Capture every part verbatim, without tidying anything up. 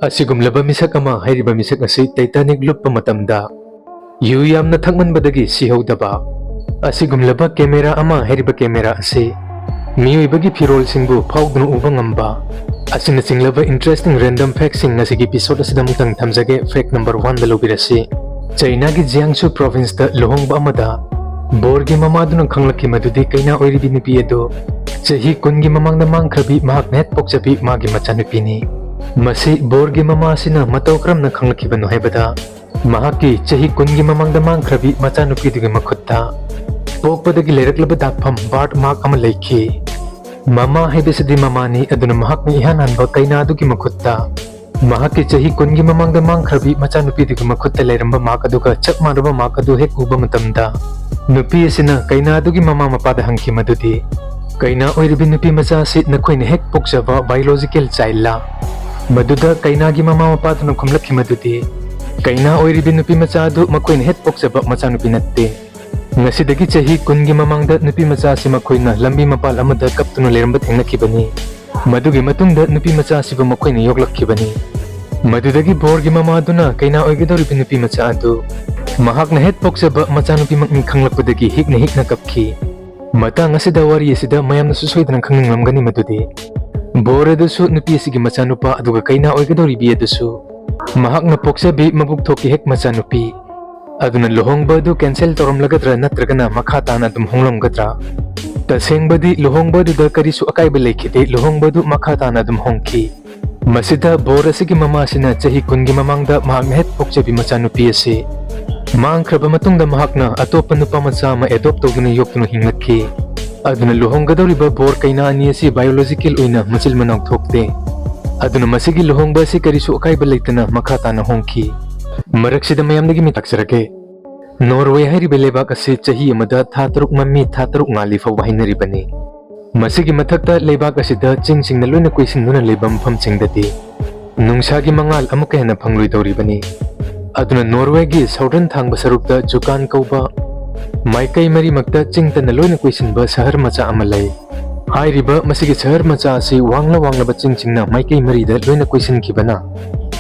ꯑꯁꯤꯒꯨꯝꯂꯕ ꯃꯤꯁꯛ ꯑꯃ ꯍꯥꯏꯔꯤꯕ ꯃꯤꯁꯛ ꯑꯁꯤ ꯇꯥꯏꯇꯥꯅꯤꯛ ꯂꯨꯞꯄ ꯃꯇꯝꯗ ꯌꯨ ꯌꯥꯝꯅ ꯊꯛꯃꯟꯕꯗꯒꯤ ꯁꯤꯍꯧꯗꯕ꯫ ꯑꯁꯤꯒꯨꯝꯂꯕ ꯀꯦꯃꯦꯔꯥ ꯑꯃ ꯍꯥꯏꯔꯤꯕ ꯀꯦꯃꯦꯔꯥ ꯑꯁꯤ ꯃꯤꯑꯣꯏꯕꯒꯤ ꯐꯤꯔꯣꯜꯁꯤꯡꯕꯨ ꯐꯥꯎꯗꯨꯅ ꯎꯕ ꯉꯝꯕ꯫ ꯑꯁꯤꯅꯆꯤꯡꯂꯕ interesting random factꯁꯤꯡ ꯉꯁꯤꯒꯤ episode ꯑꯁꯤꯗ ꯑꯃꯨꯛꯇꯪ ꯊꯝꯖꯒꯦ꯫ Fact number oneꯗ ꯂꯧꯕꯤꯔꯁꯤ꯫ ꯆꯩꯅꯥꯒꯤ ꯖꯤꯌꯥꯡꯁꯨ provinceꯇ ꯂꯨꯍꯣꯡꯕ ꯑꯃꯗ ꯕꯣꯔꯒꯤ ꯃꯃꯥꯗꯨꯅ ꯈꯪꯂꯛꯈꯤ ꯃꯗꯨꯗꯤ ꯀꯩꯅꯥ ꯑꯣꯏꯔꯤꯕꯤ ꯅꯨꯄꯤ ꯑꯗꯨ ꯆꯍꯤ ꯀꯨꯟꯒꯤ ꯃꯃꯥꯡꯗ ꯃꯥꯡꯈ꯭ꯔꯕꯤ ꯃꯍꯥꯛꯅ ꯍꯦꯛ ꯄꯣꯛꯆꯕꯤ ꯃꯥꯒꯤ ꯃꯆꯥꯅꯨꯄꯤꯅꯤ꯫ ꯃꯁꯤ ꯕꯣꯔꯒꯤ ꯃꯃꯥ ꯑꯁꯤꯅ ꯃꯇꯧ ꯀꯔꯝꯅ ꯈꯪꯂꯛꯈꯤꯕꯅꯣ ꯍꯥꯏꯕꯗ, ꯃꯍꯥꯛꯀꯤ ꯆꯍꯤ ꯀꯨꯟꯒꯤ ꯃꯃꯥꯡꯗ ꯃꯥꯡꯈ꯭ꯔꯕꯤ ꯃꯆꯥꯅꯨꯄꯤꯗꯨꯒꯤ ꯃꯈꯨꯠꯇ ꯄꯣꯛꯄꯗꯒꯤ ꯂꯩꯔꯛꯂꯕ ꯗꯥꯛꯐꯝ, birthmark ꯑꯃ ꯂꯩꯈꯤ꯫ ꯃꯃꯥ ꯍꯥꯏꯕꯁꯤꯗꯤ ꯃꯃꯥꯅꯤ, ꯑꯗꯨꯅ ꯃꯍꯥꯛꯅ ꯏꯍꯥꯟ ꯍꯥꯟꯕ ꯀꯩꯅꯥꯗꯨꯒꯤ ꯃꯈꯨꯠꯇ ꯃꯍꯥꯛꯀꯤ ꯆꯍꯤ ꯀꯨꯟꯒꯤ ꯃꯃꯥꯡꯗ ꯃꯥꯡꯈ꯭ꯔꯕꯤ ꯃꯆꯥꯅꯨꯄꯤꯗꯨꯒꯤ ꯃꯈꯨꯠꯇ ꯂꯩꯔꯝꯕ mark ꯑꯗꯨꯒ ꯆꯞ ꯃꯥꯟꯅꯕ mark ꯑꯗꯨ ꯍꯦꯛ ꯎꯕ ꯃꯇꯝꯗ, ꯅꯨꯄꯤ ꯑꯁꯤꯅ ꯀꯩꯅꯥꯗꯨꯒꯤ ꯃꯃꯥ ꯃꯄꯥꯗ ꯍꯪꯈꯤ ꯃꯗꯨꯗꯤ, "ꯀꯩꯅꯥ ꯑꯣꯏꯔꯤꯕꯤ ꯅꯨꯄꯤ ꯃꯆꯥ ꯑꯁꯤ ꯅꯈꯣꯏꯅ ꯍꯦꯛ ꯄꯣꯛꯆꯕ biological childꯂꯥ?" ꯃꯗꯨꯗ ꯀꯩꯅꯥꯒꯤ ꯃꯃꯥ ꯃꯄꯥꯗꯨꯅ ꯈꯨꯝꯂꯛꯈꯤ ꯃꯗꯨꯗꯤ, "ꯀꯩꯅꯥ ꯑꯣꯏꯔꯤꯕꯤ ꯅꯨꯄꯤ ꯃꯆꯥ ꯑꯗꯨ ꯃꯈꯣꯏꯅ ꯍꯦꯛ ꯄꯣꯛꯆꯕ ꯃꯆꯥꯅꯨꯄꯤ ꯅꯠꯇꯦ꯫ ꯉꯁꯤꯗꯒꯤ ꯆꯍꯤ ꯀꯨꯟꯒꯤ ꯃꯃꯥꯡꯗ ꯅꯨꯄꯤ ꯃꯆꯥ ꯑꯁꯤ ꯃꯈꯣꯏꯅ ꯂꯝꯕꯤ ꯃꯄꯥꯜ ꯑꯃꯗ ꯀꯞꯇꯨꯅ ꯂꯩꯔꯝꯕ ꯊꯦꯡꯅꯈꯤꯕꯅꯤ꯫ ꯃꯗꯨꯒꯤ ꯃꯇꯨꯡꯗ ꯅꯨꯄꯤ ꯃꯆꯥ ꯑꯁꯤꯕꯨ ꯃꯈꯣꯏꯅ ꯌꯣꯛꯂꯛꯈꯤꯕꯅꯤ꯫" ꯃꯗꯨꯗꯒꯤ ꯕꯣꯔꯒꯤ ꯃꯃꯥꯗꯨꯅ ꯀꯩꯅꯥ ꯑꯣꯏꯒꯗꯧꯔꯤꯕ ꯅꯨꯄꯤ ꯃꯆꯥ ꯑꯗꯨ ꯃꯍꯥꯛꯅ ꯍꯦꯛ ꯄꯣꯛꯆꯕ ꯃꯆꯥꯅꯨꯄꯤꯃꯛꯅꯤ ꯈꯪꯂꯛꯄꯗꯒꯤ ꯍꯤꯛꯅ ꯍꯤꯛꯅ ꯀꯞꯈꯤ꯫ ꯃꯇꯥꯡ ꯑꯁꯤꯗ ꯋꯥꯔꯤ ꯑꯁꯤꯗ ꯃꯌꯥꯝꯅꯁꯨ ꯁꯣꯏꯗꯅ ꯈꯪꯅꯤꯡꯂꯝꯒꯅꯤ ꯃꯗꯨꯗꯤ ꯕꯣꯔ ꯑꯗꯨꯁꯨ ꯅꯨꯄꯤ ꯑꯁꯤꯒꯤ ꯃꯆꯥꯅꯨꯄꯥ ꯑꯗꯨꯒ ꯀꯩꯅꯥ ꯑꯣꯏꯒꯗꯧꯔꯤꯕꯤ ꯑꯗꯨꯁꯨ ꯃꯍꯥꯛꯅ ꯄꯣꯛꯆꯕꯤ ꯃꯕꯨꯛ ꯊꯣꯛꯀꯤ ꯍꯦꯛ ꯃꯆꯥꯅꯨꯄꯤ꯫ ꯑꯗꯨꯅ ꯂꯨꯍꯣꯡꯕ ꯑꯗꯨ cancel ꯇꯧꯔꯝꯂꯒꯗ꯭ꯔꯥ ꯅꯠꯇ꯭ꯔꯒꯅ ꯃꯈꯥ ꯇꯥꯅ ꯑꯗꯨꯝ ꯍꯣꯡꯂꯝꯒꯗ꯭ꯔꯥ? ꯇꯁꯦꯡꯕꯗꯤ ꯂꯨꯍꯣꯡꯕ ꯑꯗꯨꯗ ꯀꯔꯤꯁꯨ ꯑꯀꯥꯏꯕ ꯂꯩꯈꯤꯗꯦ, ꯂꯨꯍꯣꯡꯕ ꯑꯗꯨ ꯃꯈꯥ ꯇꯥꯅ ꯑꯗꯨꯝ ꯍꯣꯡꯈꯤ꯫ ꯃꯁꯤꯗ ꯕꯣꯔ ꯑꯁꯤꯒꯤ ꯃꯃꯥꯁꯤꯅ ꯆꯍꯤ ꯀꯨꯟꯒꯤ ꯃꯃꯥꯡꯗ ꯃꯍꯥꯛꯅ ꯍꯦꯛ ꯄꯣꯛꯆꯕꯤ ꯃꯆꯥꯅꯨꯄꯤ ꯑꯁꯤ ꯃꯥꯡꯈ꯭ꯔꯕ ꯃꯇꯨꯡꯗ ꯃꯍꯥꯛꯅ ꯑꯇꯣꯞꯄ ꯅꯨꯄꯥ ꯃꯆꯥ ꯑꯃ adopt ꯇꯧꯗꯨꯅ ꯌꯣꯛꯇꯨꯅ ꯍꯤꯡꯂꯛꯈꯤ꯫ ꯑꯗꯨꯅ ꯂꯨꯍꯣꯡꯒꯗꯧꯔꯤꯕ ꯕꯣꯔ ꯀꯩꯅꯥ ꯑꯅꯤ ꯑꯁꯤ biological ꯑꯣꯏꯅ ꯃꯆꯤꯜ ꯃꯅꯥꯎ ꯊꯣꯛꯇꯦ꯫ ꯑꯗꯨꯅ ꯃꯁꯤꯒꯤ ꯂꯨꯍꯣꯡꯕ ꯑꯁꯤ ꯀꯔꯤꯁꯨ ꯑꯀꯥꯏꯕ ꯂꯩꯇꯅ ꯃꯈꯥ ꯇꯥꯅ ꯍꯣꯡꯈꯤ꯫ ꯃꯔꯛꯁꯤꯗ ꯃꯌꯥꯝꯗꯒꯤ ꯃꯤꯇꯥꯛꯆꯔꯛꯀꯦ꯫ ꯅꯣꯔꯋꯦ ꯍꯥꯏꯔꯤꯕ ꯂꯩꯕꯥꯛ ꯑꯁꯤ ꯆꯍꯤ ꯑꯃꯗ ꯊꯥ ꯇꯔꯨꯛ ꯃꯝꯃꯤ, ꯊꯥ ꯇꯔꯨꯛ ꯉꯥꯜꯂꯤ ꯐꯥꯎꯕ ꯍꯥꯏꯅꯔꯤꯕꯅꯤ꯫ ꯃꯁꯤꯒꯤ ꯃꯊꯛꯇ ꯂꯩꯕꯥꯛ ꯑꯁꯤꯗ ꯆꯤꯡꯁꯤꯡꯅ ꯂꯣꯏꯅ ꯀꯣꯏꯁꯤꯟꯗꯨꯅ ꯂꯩꯕ ꯃꯐꯝꯁꯤꯡꯗꯗꯤ ꯅꯨꯡꯁꯥꯒꯤ ꯃꯉꯥꯜ ꯑꯃꯨꯛꯀ ꯍꯦꯟꯅ ꯐꯪꯂꯣꯏꯗꯧꯔꯤꯕꯅꯤ꯫ ꯑꯗꯨꯅ ꯅꯣꯔꯋꯦꯒꯤ southern ꯊꯪꯕ ꯁꯔꯨꯛꯇ ꯖꯨꯀꯥꯟ ꯀꯧꯕ ꯃꯥꯏꯀꯩ ꯃꯔꯤꯃꯛꯇ ꯆꯤꯡꯇꯅ ꯂꯣꯏꯅ ꯀꯣꯏꯁꯤꯟꯕ ꯁꯍꯔ ꯃꯆꯥ ꯑꯃ ꯂꯩ꯫ ꯍꯥꯏꯔꯤꯕ ꯃꯁꯤꯒꯤ ꯁꯍꯔ ꯃꯆꯥ ꯑꯁꯤ ꯋꯥꯡꯂ ꯋꯥꯡꯂꯕ ꯆꯤꯡꯁꯤꯡꯅ ꯃꯥꯏꯀꯩ ꯃꯔꯤꯗ ꯂꯣꯏꯅ ꯀꯣꯏꯁꯤꯟꯈꯤꯕꯅ,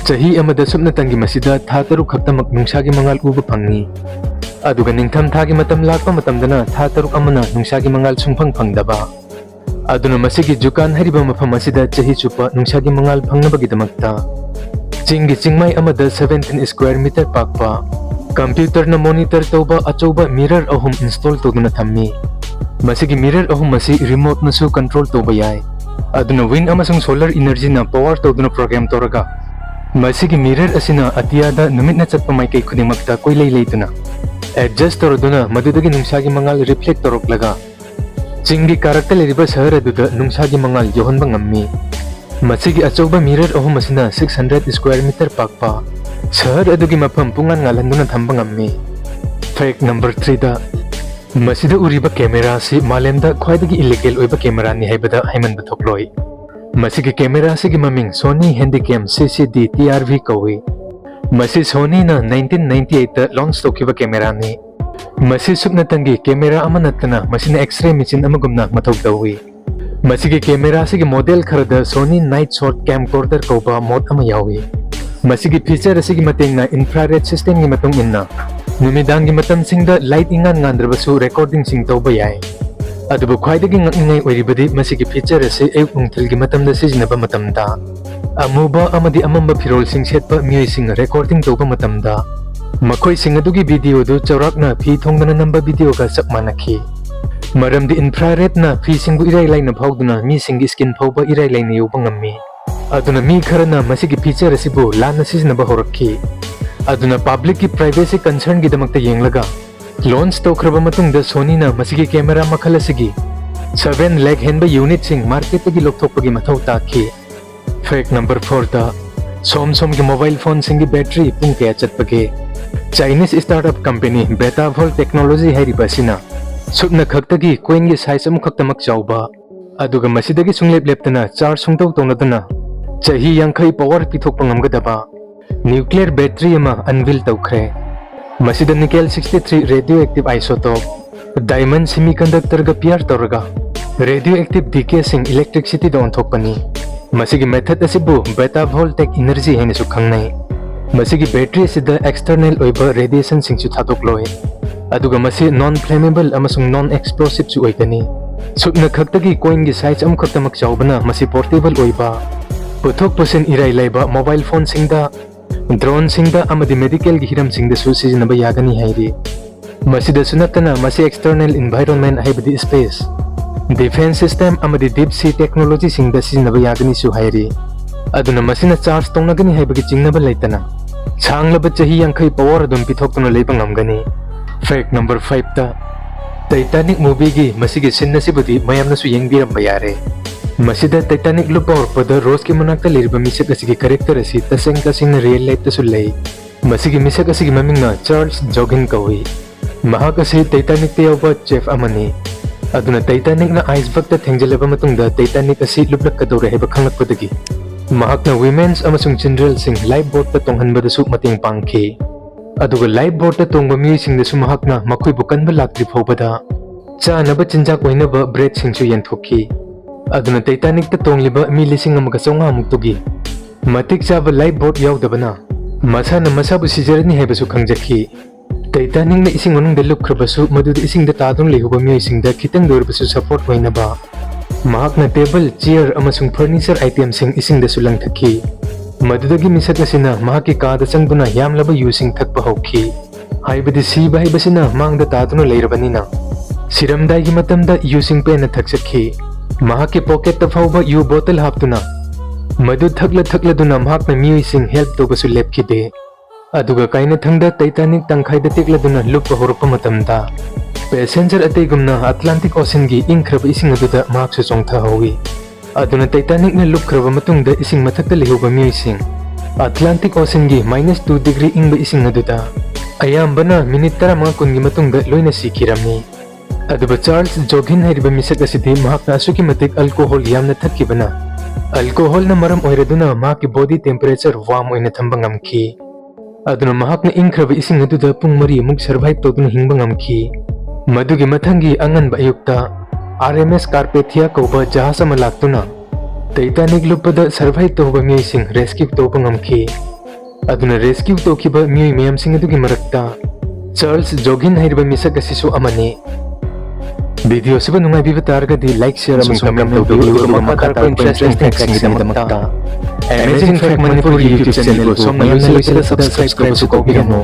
ꯆꯍꯤ ꯑꯃꯗ ꯁꯨꯞꯅꯇꯪꯒꯤ ꯃꯁꯤꯗ ꯊꯥ ꯇꯔꯨꯛ ꯈꯛꯇꯃꯛ ꯅꯨꯡꯁꯥꯒꯤ ꯃꯉꯥꯜ ꯎꯕ ꯐꯪꯏ꯫ ꯑꯗꯨꯒ ꯅꯤꯡꯊꯝ ꯊꯥꯒꯤ ꯃꯇꯝ ꯂꯥꯛꯄ ꯃꯇꯝꯗꯅ ꯊꯥ ꯇꯔꯨꯛ ꯑꯃꯅ ꯅꯨꯡꯁꯥꯒꯤ ꯃꯉꯥꯜ ꯁꯨꯡꯐꯪ ꯐꯪꯗꯕ꯫ ꯑꯗꯨꯅ ꯃꯁꯤꯒꯤ ꯖꯨꯀꯥꯟ ꯍꯥꯏꯔꯤꯕ ꯃꯐꯝ ꯑꯁꯤꯗ ꯆꯍꯤ ꯆꯨꯞꯄ ꯅꯨꯡꯁꯥꯒꯤ ꯃꯉꯥꯜ ꯐꯪꯅꯕꯒꯤꯗꯃꯛꯇ ꯆꯤꯡꯒꯤ ꯆꯤꯡꯃꯥꯏ ꯑꯃꯗ seventeen square meter ꯄꯥꯛꯄ, ꯀꯝꯄ꯭ꯌꯨꯇꯔꯅ ꯃꯣꯅꯤꯇꯔ ꯇꯧꯕ ꯑꯆꯧꯕ ꯃꯤꯔꯔ ꯑꯍꯨꯝ ꯏꯟꯁꯇꯣꯜ ꯇꯧꯗꯨꯅ ꯊꯝꯃꯤ꯫ ꯃꯁꯤꯒꯤ ꯃꯤꯔꯔ ꯑꯍꯨꯝ ꯑꯁꯤ ꯔꯤꯃꯣꯠꯅꯁꯨ ꯀꯟꯇ꯭ꯔꯣꯜ ꯇꯧꯕ ꯌꯥꯏ꯫ ꯑꯗꯨꯅ ꯋꯤꯟ ꯑꯃꯁꯨꯡ ꯁꯣꯂꯔ ꯏꯅꯔꯖꯤꯅ ꯄꯥꯋꯔ ꯇꯧꯗꯨꯅ ꯄ꯭ꯔꯣꯒ꯭ꯔꯥꯝ ꯇꯧꯔꯒ, ꯃꯁꯤꯒꯤ ꯃꯤꯔꯔ ꯑꯁꯤꯅ ꯑꯇꯤꯌꯥꯗ ꯅꯨꯃꯤꯠꯅ ꯆꯠꯄ ꯃꯥꯏꯀꯩ ꯈꯨꯗꯤꯡꯃꯛꯇ ꯀꯣꯏꯂꯩ ꯂꯩꯗꯨꯅ ꯑꯦꯗꯖꯁ ꯇꯧꯔꯗꯨꯅ ꯃꯗꯨꯗꯒꯤ ꯅꯨꯡꯁꯥꯒꯤ ꯃꯉꯥꯜ ꯔꯤꯐ꯭ꯂꯦꯛ ꯇꯧꯔꯛꯂꯒ ꯆꯤꯡꯒꯤ ꯀꯥꯔꯛꯇ ꯂꯩꯔꯤꯕ ꯁꯍꯔ ꯑꯗꯨꯗ ꯅꯨꯡꯁꯥꯒꯤ ꯃꯉꯥꯜ ꯌꯧꯍꯟꯕ ꯉꯝꯃꯤ꯫ ꯃꯁꯤꯒꯤ ꯑꯆꯧꯕ ꯃꯤꯔꯔ ꯑꯍꯨꯝ ꯑꯁꯤꯅ six hundred square meter ꯄꯥꯛꯄ ꯁꯍꯔ ꯑꯗꯨꯒꯤ ꯃꯐꯝ ꯄꯨꯡꯉꯥꯟ ꯉꯥꯜꯍꯟꯗꯨꯅ ꯊꯝꯕ ꯉꯝꯃꯤ꯫ ꯐꯦꯛ ꯅꯝꯕꯔ ꯊ꯭ꯔꯤꯗ, ꯃꯁꯤꯗ ꯎꯔꯤꯕ ꯀꯦꯃꯦꯔꯥ ꯑꯁꯤ ꯃꯥꯂꯦꯝꯗ ꯈ꯭ꯋꯥꯏꯗꯒꯤ ꯏꯂꯤꯒꯦꯜ ꯑꯣꯏꯕ ꯀꯦꯃꯦꯔꯥꯅꯤ ꯍꯥꯏꯕꯗ ꯍꯥꯏꯃꯟꯕ ꯊꯣꯛꯂꯣꯏ꯫ ꯃꯁꯤꯒꯤ ꯀꯦꯃꯦꯔꯥ ꯑꯁꯤꯒꯤ ꯃꯃꯤꯡ Sony Handycam C C D T R V ꯀꯧꯏ꯫ ꯃꯁꯤ ꯁꯣꯅꯤꯅ nineteen ninety eight ꯇ ꯂꯣꯟꯆ ꯇꯧꯈꯤꯕ ꯀꯦꯃꯦꯔꯥꯅꯤ꯫ ꯃꯁꯤ ꯁꯨꯞꯅꯇꯪꯒꯤ ꯀꯦꯃꯦꯔꯥ ꯑꯃ ꯅꯠꯇꯅ ꯃꯁꯤꯅ X-ray ꯃꯦꯆꯤꯟ ꯑꯃꯒꯨꯝꯅ ꯃꯊꯧ ꯇꯧꯏ꯫ ꯃꯁꯤꯒꯤ ꯀꯦꯃꯦꯔꯥ ꯑꯁꯤꯒꯤ ꯃꯣꯗꯦꯜ ꯈꯔꯗ Sony Night Shot Camcorder ꯀꯧꯕ ꯃꯣꯗ ꯑꯃ ꯌꯥꯎꯏ꯫ ꯃꯁꯤꯒꯤ ꯐꯤꯆꯔ ꯑꯁꯤꯒꯤ ꯃꯇꯦꯡꯅ ꯏꯟꯐ꯭ꯔꯥꯔꯦꯗ ꯁꯤꯁꯇꯦꯝꯒꯤ ꯃꯇꯨꯡ ꯏꯟꯅ ꯅꯨꯃꯤꯗꯥꯡꯒꯤ ꯃꯇꯝꯁꯤꯡꯗ ꯂꯥꯏꯠ ꯏꯉꯥꯟ ꯉꯥꯟꯗ꯭ꯔꯕꯁꯨ ꯔꯦꯀꯣꯔꯗꯤꯡꯁꯤꯡ ꯇꯧꯕ ꯌꯥꯏ꯫ ꯑꯗꯨꯕꯨ ꯈ꯭ꯋꯥꯏꯗꯒꯤ ꯉꯛꯅꯤꯡꯉꯥꯏ ꯑꯣꯏꯔꯤꯕꯗꯤ ꯃꯁꯤꯒꯤ ꯐꯤꯆꯔ ꯑꯁꯤ ꯑꯌꯨꯛ ꯅꯨꯡꯊꯤꯜꯒꯤ ꯃꯇꯝꯗ ꯁꯤꯖꯤꯟꯅꯕ ꯃꯇꯝꯗ ꯑꯃꯨꯕ ꯑꯃꯗꯤ ꯑꯃꯝꯕ ꯐꯤꯔꯣꯜꯁꯤꯡ ꯁꯦꯠꯄ ꯃꯤꯑꯣꯏꯁꯤꯡꯅ ꯔꯦꯀꯣꯔꯗꯤꯡ ꯇꯧꯕ ꯃꯇꯝꯗ ꯃꯈꯣꯏꯁꯤꯡ ꯑꯗꯨꯒꯤ ꯚꯤꯗꯤꯑꯣꯗꯨ ꯆꯥꯎꯔꯥꯛꯅ ꯐꯤ ꯊꯣꯡꯗꯅ ꯅꯝꯕ ꯚꯤꯗꯤꯑꯣꯒ ꯆꯞ ꯃꯥꯟꯅꯈꯤ꯫ ꯃꯔꯝꯗꯤ ꯏꯟꯐ꯭ꯔꯥꯔꯦꯗꯅ ꯐꯤꯁꯤꯡꯕꯨ ꯏꯔꯥꯏ ꯂꯥꯏꯅ ꯐꯥꯎꯗꯨꯅ ꯃꯤꯁꯤꯡꯒꯤ ꯁ꯭ꯀꯤꯟ ꯐꯥꯎꯕ ꯏꯔꯥꯏ ꯂꯥꯏꯅ ꯌꯧꯕ ꯉꯝꯃꯤ꯫ ꯑꯗꯨꯅ ꯃꯤ ꯈꯔꯅ ꯃꯁꯤꯒꯤ ꯐꯤꯆꯔ ꯑꯁꯤꯕꯨ ꯂꯥꯟꯅ ꯁꯤꯖꯤꯟꯅꯕ ꯍꯧꯔꯛꯈꯤ꯫ ꯑꯗꯨꯅ ꯄꯕ꯭ꯂꯤꯛꯀꯤ ꯄ꯭ꯔꯥꯏꯚꯦꯁꯤ ꯀꯟꯁꯔꯟꯒꯤꯗꯃꯛꯇ ꯌꯦꯡꯂꯒ ꯂꯣꯟꯆ ꯇꯧꯈ꯭ꯔꯕ ꯃꯇꯨꯡꯗ ꯁꯣꯅꯤꯅ ꯃꯁꯤꯒꯤ ꯀꯦꯃꯦꯔꯥ ꯃꯈꯜ ꯑꯁꯤꯒꯤ seven ꯂꯦꯛ ꯍꯦꯟꯕ ꯌꯨꯅꯤꯠꯁꯤꯡ ꯃꯥꯔꯀꯦꯠꯇꯒꯤ ꯂꯧꯊꯣꯛꯄꯒꯤ ꯃꯊꯧ ꯇꯥꯈꯤ꯫ ꯐꯦꯛ ꯅꯝꯕꯔ ꯐꯣꯔꯗ, ꯁꯣꯝ ꯁꯣꯝꯒꯤ ꯃꯣꯕꯥꯏꯜ ꯐꯣꯟꯁꯤꯡꯒꯤ ꯕꯦꯇ꯭ꯔꯤ ꯄꯨꯡ ꯀꯌꯥ ꯆꯠꯄꯒꯦ? ꯆꯥꯏꯅꯤꯁ ꯁ꯭ꯇꯥꯔꯠꯑꯞ ꯀꯝꯄꯦꯅꯤ ꯕꯦꯇꯥꯚꯣꯜ ꯇꯦꯛꯅꯣꯂꯣꯖꯤ ꯍꯥꯏꯔꯤꯕ ꯑꯁꯤꯅ ꯁꯨꯞꯅ ꯈꯛꯇꯒꯤ ꯀꯣꯏꯟꯒꯤ ꯁꯥꯏꯖ ꯑꯃꯈꯛꯇꯃꯛ ꯆꯥꯎꯕ, ꯑꯗꯨꯒ ꯃꯁꯤꯗꯒꯤ ꯁꯨꯡꯂꯦꯞ ꯂꯦꯞꯇꯅ ꯆꯥꯔꯖ ꯁꯨꯡꯇꯧ ꯇꯧꯅꯗꯅ ꯆꯍꯤ ꯌꯥꯡꯈꯩ ꯄꯥꯋꯔ ꯄꯤꯊꯣꯛꯄ ꯉꯝꯒꯗꯕ ꯅ꯭ꯌꯨꯀ꯭ꯂꯤꯌꯔ ꯕꯦꯇ꯭ꯔꯤ ꯑꯃ ꯑꯟꯚꯤꯜ ꯇꯧꯈ꯭ꯔꯦ꯫ ꯃꯁꯤꯗ nickel sixty three radioactive isotope, diamond semiconductorꯒ ꯄꯤꯌꯔ ꯇꯧꯔꯒ Radioactive decayꯁꯤꯡ electricityꯗ ꯑꯣꯟꯊꯣꯛꯄꯅꯤ꯫ ꯃꯁꯤꯒꯤ method ꯑꯁꯤꯕꯨ beta voltaic energy ꯍꯥꯏꯅꯁꯨ ꯈꯪꯅꯩ꯫ ꯃꯁꯤꯒꯤ battery ꯑꯁꯤꯗ external ꯑꯣꯏꯕ radiationꯁꯤꯡꯁꯨ ꯊꯥꯗꯣꯛꯂꯣꯏ꯫ ꯑꯗꯨꯒ ꯃꯁꯤ non flammable ꯑꯃꯁꯨꯡ non explosiveꯁꯨ ꯑꯣꯏꯒꯅꯤ꯫ ꯁꯨꯞꯅ ꯈꯛꯇꯒꯤ coinꯒꯤ size ꯑꯃꯈꯛꯇꯃꯛ ꯆꯥꯎꯕꯅ ꯃꯁꯤ portable ꯑꯣꯏꯕ, ꯄꯨꯊꯣꯛ ꯄꯨꯁꯤꯟ ꯏꯔꯥꯏ ꯂꯥꯏꯕ mobile phoneꯁꯤꯡꯗ, droneꯁꯤꯡꯗ ꯑꯃꯗꯤ medicalꯒꯤ ꯍꯤꯔꯝꯁꯤꯡꯗꯁꯨ ꯁꯤꯖꯤꯟꯅꯕ ꯌꯥꯒꯅꯤ ꯍꯥꯏꯔꯤ꯫ ꯃꯁꯤꯗꯁꯨ ꯅꯠꯇꯅ ꯃꯁꯤ external environment ꯍꯥꯏꯕꯗꯤ space, defense system ꯑꯃꯗꯤ deep sea technologyꯁꯤꯡꯗ ꯁꯤꯖꯤꯟꯅꯕ ꯌꯥꯒꯅꯤꯁꯨ ꯍꯥꯏꯔꯤ꯫ ꯑꯗꯨꯅ ꯃꯁꯤꯅ charge ꯇꯧꯅꯒꯅꯤ ꯍꯥꯏꯕꯒꯤ ꯆꯤꯡꯅꯕ ꯂꯩꯇꯅ ꯁꯥꯡꯂꯕ ꯆꯍꯤ ꯌꯥꯡꯈꯩ power ꯑꯗꯨꯝ ꯄꯤꯊꯣꯛꯇꯨꯅ ꯂꯩꯕ ꯉꯝꯒꯅꯤ꯫ Fact number fiveꯇ, Titanic movieꯒꯤ ꯃꯁꯤꯒꯤ scene ꯑꯁꯤꯕꯨꯗꯤ ꯃꯌꯥꯝꯅꯁꯨ ꯌꯦꯡꯕꯤꯔꯝꯕ ꯌꯥꯔꯦ꯫ ꯃꯁꯤꯗ Titanic ꯂꯨꯞꯄ ꯍꯧꯔꯛꯄꯗ Roseꯀꯤ ꯃꯅꯥꯛꯇ ꯂꯩꯔꯤꯕ ꯃꯤꯁꯛ ꯑꯁꯤꯒꯤ character ꯑꯁꯤ ꯇꯁꯦꯡ ꯇꯁꯦꯡꯅ real lifeꯇꯁꯨ ꯂꯩ꯫ ꯃꯁꯤꯒꯤ ꯃꯤꯁꯛ ꯑꯁꯤꯒꯤ ꯃꯃꯤꯡꯅ Charles Joughin ꯀꯧꯏ꯫ ꯃꯍꯥꯛ ꯑꯁꯤ Titanicꯇ ꯌꯥꯎꯕ chef ꯑꯃꯅꯤ꯫ ꯑꯗꯨꯅ Titanicꯅ icebergꯇ ꯊꯦꯡꯖꯤꯜꯂꯕ ꯃꯇꯨꯡꯗ Titanic ꯑꯁꯤ ꯂꯨꯞꯂꯛꯀꯗꯧꯔꯦ ꯍꯥꯏꯕ ꯈꯪꯂꯛꯄꯗꯒꯤ ꯃꯍꯥꯛꯅ womenꯁ ꯑꯃꯁꯨꯡ childrenꯁꯤꯡ lifeboatꯇ ꯇꯣꯡꯍꯟꯕꯗꯁꯨ ꯃꯇꯦꯡ ꯄꯥꯡꯈꯤ꯫ ꯑꯗꯨꯒ lifeboatꯇ ꯇꯣꯡꯕ ꯃꯤꯑꯣꯏꯁꯤꯡꯗꯁꯨ ꯃꯍꯥꯛꯅ ꯃꯈꯣꯏꯕꯨ ꯀꯟꯕ ꯂꯥꯛꯇ꯭ꯔꯤ ꯐꯥꯎꯕꯗ ꯆꯥꯅꯕ ꯆꯤꯟꯖꯥꯛ ꯑꯣꯏꯅꯕ breadꯁꯤꯡꯁꯨ ꯌꯦꯟꯊꯣꯛꯈꯤ꯫ ꯑꯗꯨꯅ Titanicꯇ ꯇꯣꯡꯂꯤꯕ ꯃꯤ ꯂꯤꯁꯤꯡ ꯑꯃꯒ ꯆꯥꯝꯃꯉꯥ ꯃꯨꯛꯇꯨꯒꯤ ꯃꯇꯤꯛ ꯆꯥꯕ lifeboat ꯌꯥꯎꯗꯕꯅ ꯃꯁꯥꯅ ꯃꯁꯥꯕꯨ ꯁꯤꯖꯔꯅꯤ ꯍꯥꯏꯕꯁꯨ ꯈꯪꯖꯈꯤ꯫ Titanicꯅ ꯏꯁꯤꯡ ꯃꯅꯨꯡꯗ ꯂꯨꯞꯈ꯭ꯔꯕꯁꯨ ꯃꯗꯨꯗ ꯏꯁꯤꯡꯗ ꯇꯥꯗꯨꯅ ꯂꯩꯍꯧꯕ ꯃꯤꯑꯣꯏꯁꯤꯡꯗ ꯈꯤꯇꯪꯗ ꯑꯣꯏꯔꯕꯁꯨ support ꯑꯣꯏꯅꯕ ꯃꯍꯥꯛꯅ table, chair ꯑꯃꯁꯨꯡ furniture itemꯁꯤꯡ ꯏꯁꯤꯡꯗꯁꯨ ꯂꯪꯊꯈꯤ꯫ ꯃꯗꯨꯗꯒꯤ ꯃꯤꯁꯛ ꯑꯁꯤꯅ ꯃꯍꯥꯛꯀꯤ ꯀꯥꯗ ꯆꯪꯗꯨꯅ ꯌꯥꯝꯂꯕ ꯌꯨꯁꯤꯡ ꯊꯛꯄ ꯍꯧꯈꯤ꯫ ꯍꯥꯏꯕꯗꯤ ꯁꯤꯕ ꯍꯥꯏꯕꯁꯤꯅ ꯃꯥꯡꯗ ꯇꯥꯗꯨꯅ ꯂꯩꯔꯕꯅꯤꯅ ꯁꯤꯔꯝꯗꯥꯏꯒꯤ ꯃꯇꯝꯗ ꯌꯨꯁꯤꯡ ꯄꯦꯟꯅ ꯊꯛꯆꯈꯤ꯫ ꯃꯍꯥꯛꯀꯤ pocketꯇ ꯐꯥꯎꯕ ꯌꯨ bottle ꯍꯥꯞꯇꯨꯅ ꯃꯗꯨ ꯊꯛꯂ ꯊꯛꯂꯗꯨꯅ ꯃꯍꯥꯛꯅ ꯃꯤꯑꯣꯏꯁꯤꯡ help ꯇꯧꯕꯁꯨ ꯂꯦꯞꯈꯤꯗꯦ꯫ ꯑꯗꯨꯒ ꯀꯥꯏꯅꯊꯪꯗ Titanic ꯇꯪꯈꯥꯏꯗ ꯇꯦꯛꯂꯗꯨꯅ ꯂꯨꯞꯄ ꯍꯧꯔꯛꯄ ꯃꯇꯝꯗ passenger ꯑꯇꯩꯒꯨꯝꯅ Atlantic Oceanꯒꯤ ꯏꯪꯈ꯭ꯔꯕ ꯏꯁꯤꯡ ꯑꯗꯨꯗ ꯃꯍꯥꯛꯁꯨ ꯆꯣꯡꯊꯍꯧꯏ꯫ ꯑꯗꯨꯅ Titanicꯅ ꯂꯨꯞꯈ꯭ꯔꯕ ꯃꯇꯨꯡꯗ ꯏꯁꯤꯡ ꯃꯊꯛꯇ ꯂꯩꯍꯧꯕ ꯃꯤꯑꯣꯏꯁꯤꯡ Atlantic Oceanꯒꯤ minus two degree ꯏꯪꯕ ꯏꯁꯤꯡ ꯑꯗꯨꯗ ꯑꯌꯥꯝꯕꯅ minute ꯇꯔꯥꯃꯉꯥ ꯀꯨꯟꯒꯤ ꯃꯇꯨꯡꯗ ꯂꯣꯏꯅ ꯁꯤꯈꯤꯔꯝꯃꯤ꯫ ꯑꯗꯨꯕꯨ Charles Joughin ꯍꯥꯏꯔꯤꯕ ꯃꯤꯁꯛ ꯑꯁꯤꯗꯤ ꯃꯍꯥꯛꯅ ꯑꯁꯨꯛꯀꯤ ꯃꯇꯤꯛ alcohol ꯌꯥꯝꯅ ꯊꯛꯈꯤꯕꯅ alcoholꯅ ꯃꯔꯝ ꯑꯣꯏꯔꯗꯨꯅ ꯃꯍꯥꯛꯀꯤ body temperature warm ꯑꯣꯏꯅ ꯊꯝꯕ ꯉꯝꯈꯤ꯫ ꯑꯗꯨꯅ ꯃꯍꯥꯛꯅ ꯏꯪꯈ꯭ꯔꯕ ꯏꯁꯤꯡ ꯑꯗꯨꯗ ꯄꯨꯡ ꯃꯔꯤꯃꯨꯛ survive ꯇꯧꯗꯨꯅ ꯍꯤꯡꯕ ꯉꯝꯈꯤ꯫ ꯃꯗꯨꯒꯤ ꯃꯊꯪꯒꯤ ꯑꯉꯟꯕ ꯑꯌꯨꯛꯇ ꯑꯥꯔ ꯑꯦꯝ ꯑꯦꯁ ꯀꯥꯔꯄꯦꯊꯤꯌꯥ ꯀꯧꯕ ꯖꯍꯥꯖ ꯑꯃ ꯂꯥꯛꯇꯨꯅ ꯇꯩꯇꯥꯅꯤꯛ ꯂꯨꯞꯄꯗ ꯁꯔꯚꯥꯏꯚ ꯇꯧꯕ ꯃꯤꯑꯣꯏꯁꯤꯡ ꯔꯦꯁꯀ꯭ꯌꯨ ꯇꯧꯕ ꯉꯝꯈꯤ꯫ ꯑꯗꯨꯅ ꯔꯦꯁꯀ꯭ꯌꯨ ꯇꯧꯈꯤꯕ ꯃꯤꯑꯣꯏ ꯃꯌꯥꯝꯁꯤꯡ ꯑꯗꯨꯒꯤ ꯃꯔꯛꯇ ꯆꯥꯔꯜꯁ ꯖꯣꯒꯤꯟ ꯍꯥꯏꯔꯤꯕ ꯃꯤꯁꯛ ꯑꯁꯤꯁꯨ ꯑꯃꯅꯤ꯫ ꯚꯤꯗꯤꯑꯣ ꯑꯁꯤꯕꯨ ꯅꯨꯡꯉꯥꯏꯕꯤꯕ ꯇꯥꯔꯒꯗꯤ ꯂꯥꯏꯛ, ꯁꯤꯌꯔ ꯑꯃꯁꯨꯡ ꯀꯃꯦꯟ ꯇꯧꯕꯤꯌꯨ, ꯑꯗꯨꯒ ꯃꯈꯥ ꯇꯥꯔꯛꯄ ꯏꯟꯇꯔꯦꯁꯇꯤꯡ ꯐꯦꯛꯁꯤꯡꯒꯤꯗꯃꯛꯇ ꯑꯦꯃꯦꯖꯤꯡ ꯐꯦꯛ ꯃꯅꯤꯄꯨꯔ ꯌꯨꯇ꯭ꯌꯨꯕ ꯆꯦꯅꯦꯜꯕꯨ ꯁꯣꯝꯅ ꯌꯥꯝꯅ ꯂꯩꯇꯅ ꯁꯕꯁꯀ꯭ꯔꯥꯏꯕ ꯇꯧꯕꯁꯨ ꯀꯥꯎꯕꯤꯒꯅꯨ꯫